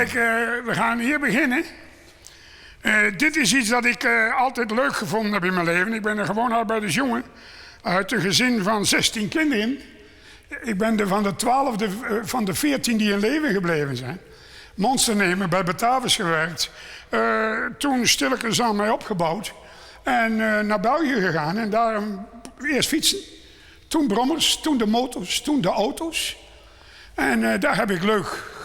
Kijk, we gaan hier beginnen. Dit is iets dat ik altijd leuk gevonden heb in mijn leven. Ik ben een gewoon arbeidersjongen uit een gezin van 16 kinderen. Ik ben de van de 12e van de 14 die in leven gebleven zijn. Monsternemer bij Batavus gewerkt. Toen stilletjes aan mij opgebouwd. En naar België gegaan en daar eerst fietsen. Toen brommers, toen de motors, toen de auto's. En daar heb ik leuk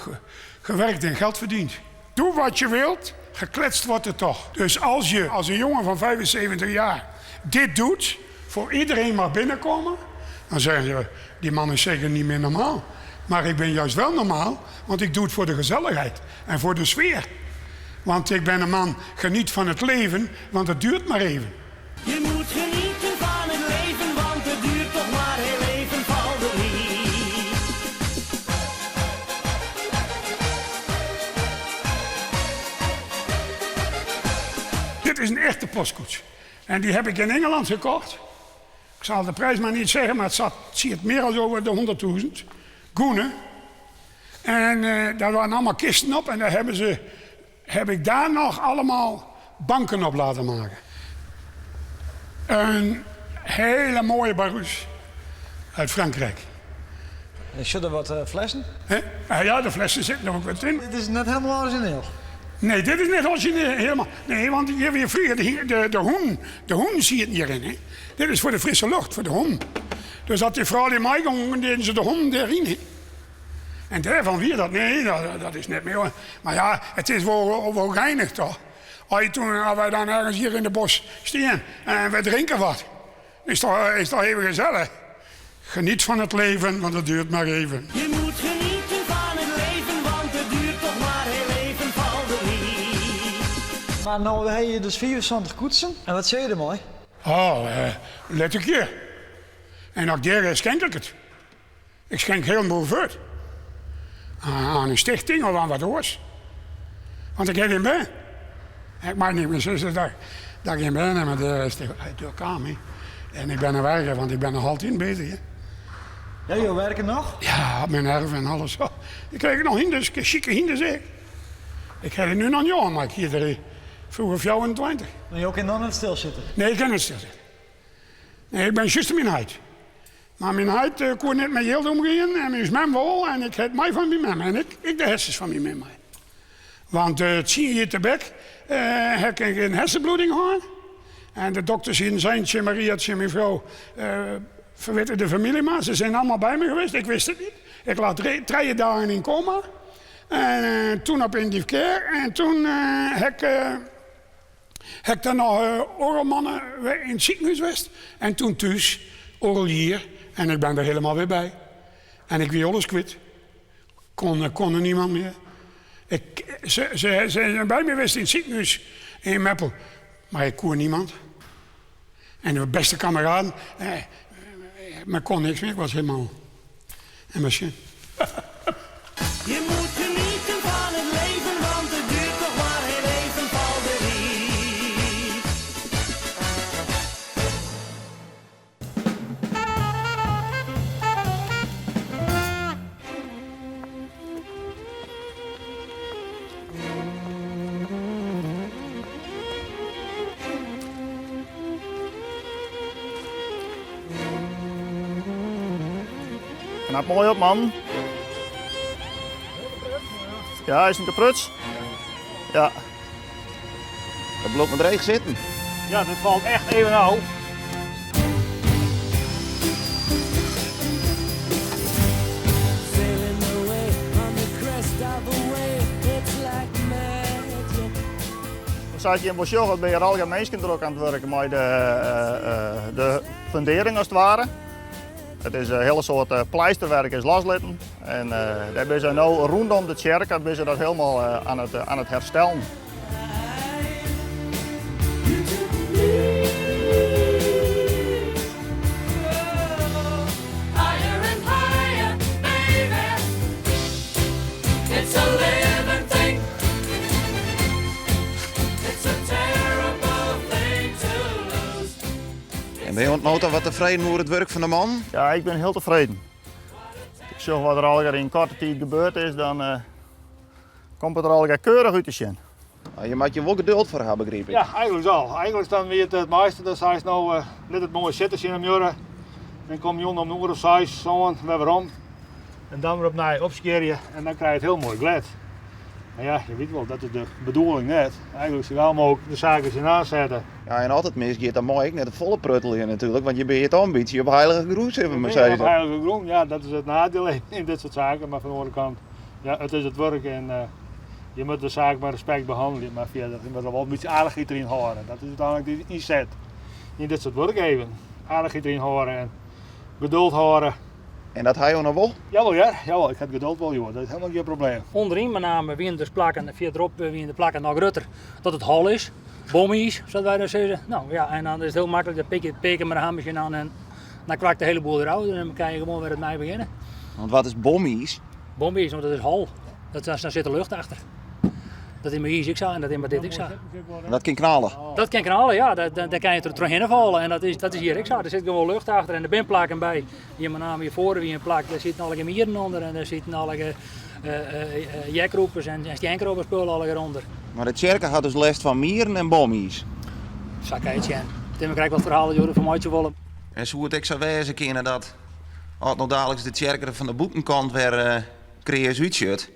gewerkt en geld verdiend. Doe wat je wilt, gekletst wordt er toch. Dus als je als een jongen van 75 jaar dit doet, voor iedereen mag binnenkomen, dan zeggen ze, die man is zeker niet meer normaal. Maar ik ben juist wel normaal, want ik doe het voor de gezelligheid en voor de sfeer. Want ik ben een man, geniet van het leven, want het duurt maar even. Je moet genieten van het leven, want het duurt toch maar heel even, val er niet. Dit is een echte postkoets. En die heb ik in Engeland gekocht. Ik zal de prijs maar niet zeggen, maar het zat, zie het meer dan over de 100.000. Goenen. En daar waren allemaal kisten op en daar hebben ze, heb ik daar nog allemaal banken op laten maken. Een hele mooie barouche uit Frankrijk. En zitten er wat flessen? Hè? Ah, ja, de flessen zitten er ook wat in. Dit is net helemaal origineel. Nee, dit is net origineel helemaal. Nee, want hier weer vroeger, de hoen, de hoen zie je het niet in. Hè? Dit is voor de frisse lucht, voor de hond. Dus dat die vrouw die mij ging, deden ze de hond erin. Hè? En daarvan weer dat, nee, dat is net meer. Maar ja, het is wel geinig toch? Als je toen, als wij dan ergens hier in de bos staan en we drinken wat, is toch even gezellig. Geniet van het leven, want het duurt maar even. Je moet genieten van het leven, want het duurt toch maar heel even, val er niet. Maar nou heb je dus 74 koetsen. En wat zie je er mooi? Oh, let ik hier. En ook daar schenk ik het. Ik schenk heel veel voort. Aan een stichting of aan wat oors. Want ik heb geen baan. Ik maak niet mijn zuster dat ik geen baan heb, maar daar is de kamer. En ik ben een werker, want ik ben nog altijd bezig. Hè. Ja, je werken nog? Ja, op mijn erf en alles. Oh, ik krijg nog hinders, chique hinders. Hè. Ik heb er nu nog niet aan, maar ik hier er vroeger 24. Maar je ook in dan het stilzitten? Nee, ik kan niet stilzitten. Nee, ik ben juist mijn huid. Maar mijn huid kon net met geld omgaan en mijn mem wel en ik heb mij van mijn mem en ik de hersens van mijn mem. Want het zie je te bek, heb ik een hersenbloeding gehad. En de dokters in Zijntje, Mariatje, mijn vrouw, verwitten de familie maar. Ze zijn allemaal bij me geweest, ik wist het niet. Ik lag 3 dagen in coma. En toen op intensive care. En toen heb ik daar nog oorlmannen in het ziekenhuis geweest. En toen thuis, oorlog hier. En ik ben er helemaal weer bij. En ik wie alles kwijt. Kon er niemand meer. Ze zijn bij me geweest in het ziekenhuis in Meppel. Maar ik kon niemand. En de beste kameraden, maar ik kon niks meer, ik was helemaal... En misschien. Je moet genieten van het leven, want het duurt toch maar heel even, val er niet. Knap mooi op, man. Ja, is het een pruts? Ja. Dat loopt met regen zitten. Ja, dit valt echt even af. Sailing away on the crest of a wave, it's like magic. Zat je in Bosjoch, ben je al gaan mensen er ook aan het werken met de fundering als het ware. Het is een hele soort pleisterwerk is loslitten. En daar ben ze nu rondom de kerk, daar ben ze dat helemaal aan het herstellen. Higher and higher, baby. It's a living thing. It's a terrible thing to lose. En ben je ontmoet al wat tevreden over het werk van de man? Ja, ik ben heel tevreden. Ik zag wat er al in korte tijd gebeurd is, dan Komt it der allegear keurich út te sjen. Je moatte hjir wol geduld foar ha, begryp ik. Ja, eigenliks al. Eigenliks dan wie it it moaiste, dan seist no, lit it moai sitte tsjin de muorre. Dan kom jûn om in oer of seis, sân wer werom. En dan wer opnij opskjirje en dan krij je it hiel moai glêd. Mar ja, je wit wol, dat is de bedoeling net. Eigenliks sa gau mooglik de saken tsjinoan sette. Ja, en as it misgiet, dan mei ek net te folle pruttelje natuerlik, want je binne hjir toch in bytsje op heilige grûn, sille we mar sizze. Op heilige grûn, ja, dat is it nadiel yn dit soart saken. Mar fan de oare kant, ja, it is it wurk en je moatte de saak mei respekt behannelje, mar fierder, je moatte wol in bytsje aardichheid deryn hâlde. Dat is úteinlik de ynset yn dit soart wurk even. Aardichheid deryn hâlde en geduld hâlde. En dat ha jo noch wol? Jawol hear, jawol, ik ha it geduld wol joh, dat is helemaal gjin probleem. Ûnderyn met name wiene dus plakken, en fierderop wiene de plakken noch grutter, dat it hol is, bomiis, sa't wy dat sizze. No ja, en dan is it hiel maklik, dan pik je it pear mei de hammersje aan en dan kwakt de hele boel derôf en dan kan je gewoan wer opnij begjinne. Want wat is bomiis? Bomiis, want dat is hol. Dat, dan sit de lucht achter. Dat is mei iis ek sa en dat is mei dit ek sa. En dat kin knallen? Dat kin knallen, ja. Daar kan je er trochhinne falle. En dat is hjir ek sa. Der sit gewoan lucht achter en der binne plakken by. Hjir met name hjir foar wie in plak, dêr sieten allegear mieren ûnder en dêr sieten allegear jekroepers en stienkrobbespul allegear ûnder. Mar de tsjerke hat dus lêst fan mieren en bomiis? Sa kan je it sjen. Tim, ik krij wat ferhalen dy't jo derfan meitsje wolle. En soe it ek sa wêze kinne dat as no daliks de tsjerke der fan de bûtenkant wer kreas útsjocht,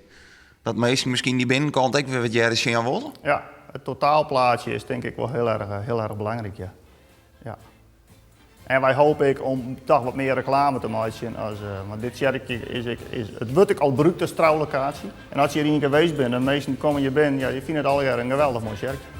dat minsken miskien dy binnenkant ek wer wat earder sjen wolle? Ja, it totaalplaatsje is tink ik wol hiel erch, hiel erch belangryk, ja. Ja. En wy hoopje ek om toch wat mear reklame te meitsjen. As, want dit tsjerkje is, ek, is, it wurdt ek al brûkt as troulokaasje. En as je hjir ien kear west binne, de minsken komme hjir binnen, ja, dy fine it allegear in geweldich moai tsjerkje.